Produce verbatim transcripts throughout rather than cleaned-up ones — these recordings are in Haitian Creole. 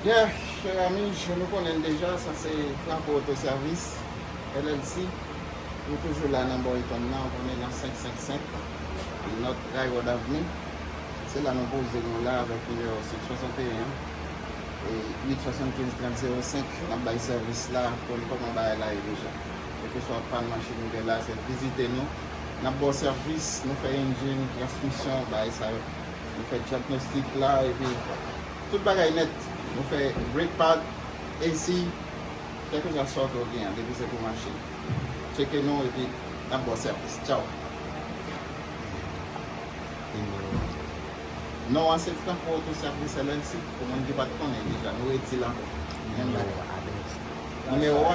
Yeah, chè ami, jan nou konnen l deja, sa se Franco Auto Service, L L C. Nou toujou la nan Boytown nan, ou konnen nan senk senk senk North Railroad Avenue. Se la nou poze nou la avèk nimewo senk swasanteyen e uit swasannkenz trant zewo senk. N ap bay sèvis la, konn kòman bagay la ye deja. Kèlkeswa pàn machin ou gen la, se vizite nou. N ap ba w sèvis, nou fè engine, transmisyon, bagay sa yo. Nou fè dyagnostik la, epi tout bagay nèt. Nou fè brake pad, A C, kèlkeswa sa w gen an, depi se pou machin. Tcheke nou, epi n ap ba w sèvis. Tchaw! Non an se Franco Auto Service L L C, pou moun ki pa t konnen deja, nou redi l ankò. Nimewo a.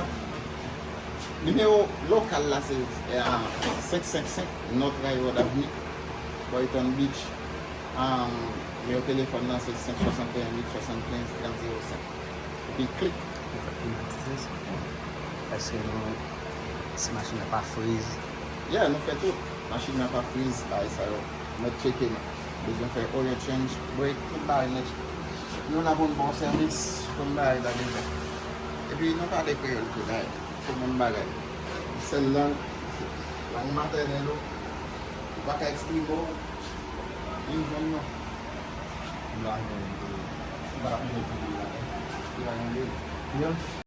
Nimewo lokal la se, eh, senk senk senk North Railroad Avenue, Boytown Beach. Ah, nimewo telefòn nan se senk swasanteyen uit swasannkenz trant zewo senk. Epi klik. Nou fè klimatize, èske nou, si machin nan pa friz? Yeah, nou fè tout. Machin nan pa friz, bagay sa yo. Mèt tcheke nou. Bezwen fè oil change, brake, tout bagay nèt. Nou la pou n ba w sèvis, pou n bagay la deja. Epi nou pale kreyòl tou, dayè. Se menm bagay. Sèl lang, lang matènèl ou, ou pa ka eksprime w, li jwenn nou. M pa jwenn, m pa jwenn li la. Li pa jwenn li.